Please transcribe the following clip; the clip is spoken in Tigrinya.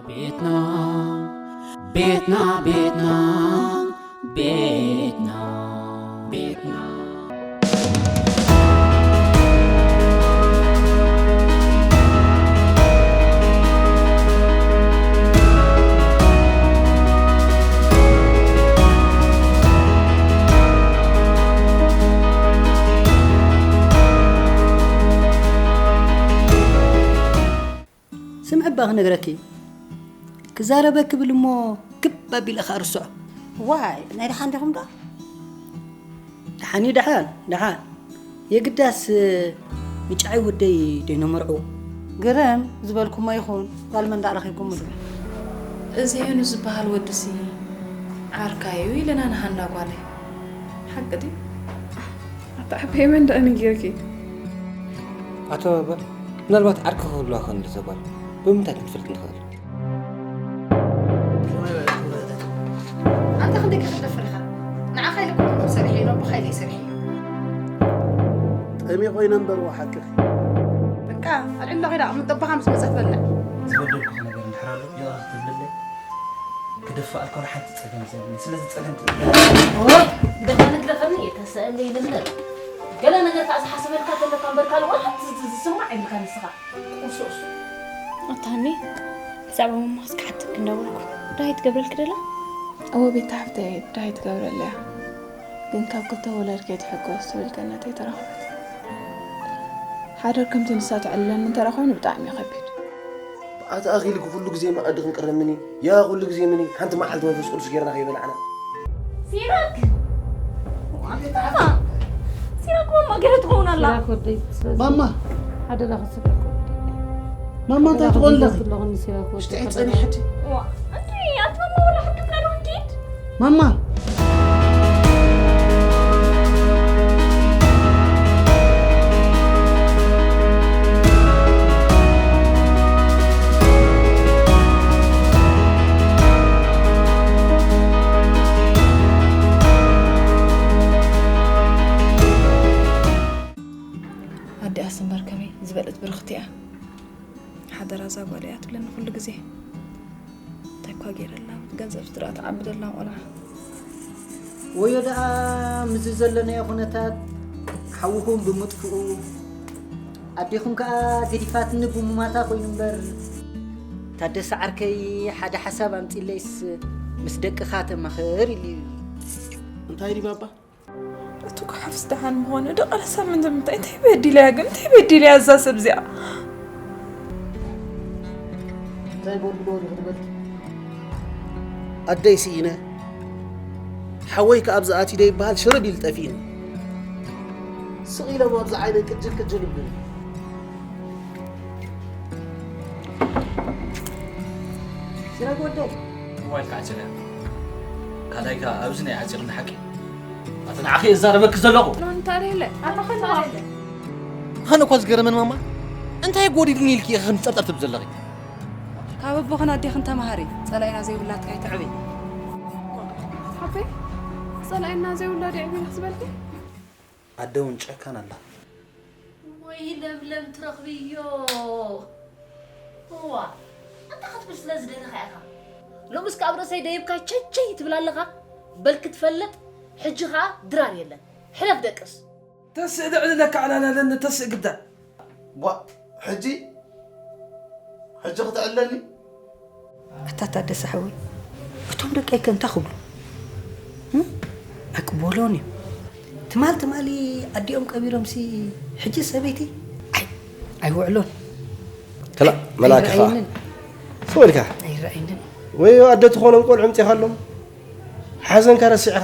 ቤትና ቤትና ቤትና ቤትና ቤትና ስምዒ እባ ክነግረኪ። ክዛረበ ክብል እሞ ክብ ኣቢለ ከኣ ርስዖ። ዋይ ናይ ደሓን ዲኹም ዶ? ደሓን እዩ ደሓን ደሓን። የግዳስ ምጫዓይ ወደይ ደይነመርዕዎ። ግርም ዝበልኩሞ ይኹን ጓል መን ደኣ ረኺብኩሙ ድብል። እዚ ሄኑ ዝበሃል ወድሲ ዓርካዩ ኢለና ንሃና ጓለይ ሓቂ ድዩ? ኣታ ዓበይ መን ደኣ ነጊርኪ? ኣቶ ባባ ምናልባት ዓርኪ ክብልዋ ኾን እዛ ጓል ብምንታይ ክንፈልጥ ንኽእል? ኣንታ ክንደይ ክትደፍር ኢኻ? ንዓኻ ኢለ ኩሉ ሰብ ሰሪሐ ኢሎም ብኻ ኢለ ይሰርሐ እዩ። ጠሚ ኮይነ እምበር ሓቅኺ። በቃ ኣልዕሎ ኺዳ ኣብ ምጠባኻ ምስ መጸት በልዕ። ዝበደልኩኺ ነገር እንድሕር ኣሎ ይቕረ ክትብልለይ ክደፍኣልካ ወላ ሓንቲ ጸገም የብለይን። ስለዚ ጸገም ግደፈኒ ግደፈኒ እየ ተሰእለ ይልምለል ገለ ነገር ከዓ ዝሓስበልካ ተለካ እምበር ካልእ ወላ ሓንቲ ዝ- ዝስማዕ የብልካ ንስኻ ቁሱስ ኣታ ሃኒ ብዛዕባ መማስ ክሓተኪ እንዳበልኩ ድሃይ ትገብረልኪ ደላ እወ ቤታ ሓፍተይ ድሃይ ትገብረለያ ግን ካብ ክልተ ወላድ ከይትሕጎስ ትብል ገነት ኣይተረኸበት። ሓደር ከምቲ ንሳ ትዕልለኒ እንተ ደኣ ኮይኑ ብጣዕሚ እዩ ከቢድ። ብኣታ ኣኺልኪ ኩሉ ግዜ መኣዲ ክንቅረብ ምኒ ያ ኩሉ ግዜ ምኒ ሓንቲ መዓልቲ መንፈስ ቅዱስ ጌርና ከይበላዕና። ሲራክ ማማ ሲራክ ማማ ገለ ትኸውን ኣላ ማማ ሓደራ ክስደኩ ማማ እንታይ ትኾን ኣለኺ? ሽትዒ ጸኒሐ ዲ ዋ እንዲ ኣትማማ ወላ ሕክምና ዶ ክንኪድ ማማ ኣዲኣስ እምበር ከመይ ዝበለት ብርኽቲ እያ ሓደራ እዛ ጓል እያ ትብለኒ ኩሉ ግዜ እንታይ እኳ ገይረላ ገንዘብ ስድራ ትዓብደላ ቆልዓ ወዮ ደኣ ምስዚ ዘለናዮ ኩነታት ሓውኹም ብምጥፍኡ ኣዴኹም ከኣ ገዲፋትኒ ብሙማታ ኮይኑ እምበር ታደሰ ዓርከይ ሓደ ሓሳብ ኣምጺለይስ ምስ ደቅኻ ተማኸር ኢሉ እዩ እንታይ ድዩ ባባ እቱ ክሓፍስ ደሓን ምኾነ ደቐለ ሳምንት ምንታይ እንታይ በዲለያ ግን እንታይ በዲለያ እዛ ሰብ እዚኣ እንታይ ጎድሎ ድዩ ክትበልኪ ኣደይ ስኢነ ሓወይ ከኣ ኣብዚ ኣትዩ ዶ ይበሃል ሽርብ ኢሉ ጠፊእኒ ስቕ ኢሎም ኣብዚ ዓይነይ ቅጅል ቅጅል ይብሉኒ ሲራክ ወደይ እዋይ ከዓ ጭርያ ካልኣይ ከዓ ኣብዚ ናይ ዓፂቕኒ ሓቂ ኣቲ ንዓኺ እዛረበኪ ዘለኹ ኖንታሌለ ኣታኸለዋ ኣነ እኳ ዝገረመን ማማ እንታይ ጎዲሉኒ ኢልኪ ኢኺ ከም ፀርፀር ትብ ዘለኺ ካብ ኣቦኽን ኣዴኽን ተማሃሪ ጸላኢና ዘይብላትካ ኣይትዕብይ ሓፈይ ጸላኢና ዘይብላ ዲዕብይ ዝበልኪ ኣደ እውን ጨካን ኣላ ወይ ለምለም ትረኽብዮ እዋ እንታይ ክትብል ስለ ዝደለኻ ኢኻ ሎምስ ካብ ርእሰይ ደይብካ ቸቸይ ትብል ኣለኻ በል ክትፈልጥ ሕጂ ኸኣ ድራር የለን ሕለፍ ደቅስ ተስእ ልዕሊ ለካ ዕላላለኒ ተስእ ግዳ ቧ ሕጂ ሕጂ ክትዕለኒ ኣታ ታደሰ ሓወይ እቶም ደቀይ ከ እንታይ ክብሉ እም? ኣይቅበሎን እዮም ትማል ትማሊ ኣዲኦም ቀቢሮምሲ ሕጂ ሰበይቲ ኣይ ኣይውዕሎን ከላ መላኪ ኸዓ ኣይረኣየንን ስወልካ ኣይረኣየንን ወይ ኣደ ትኾኖም ቆልዑ ምፅኻሎም ሓዘንካ ረሲዕኻ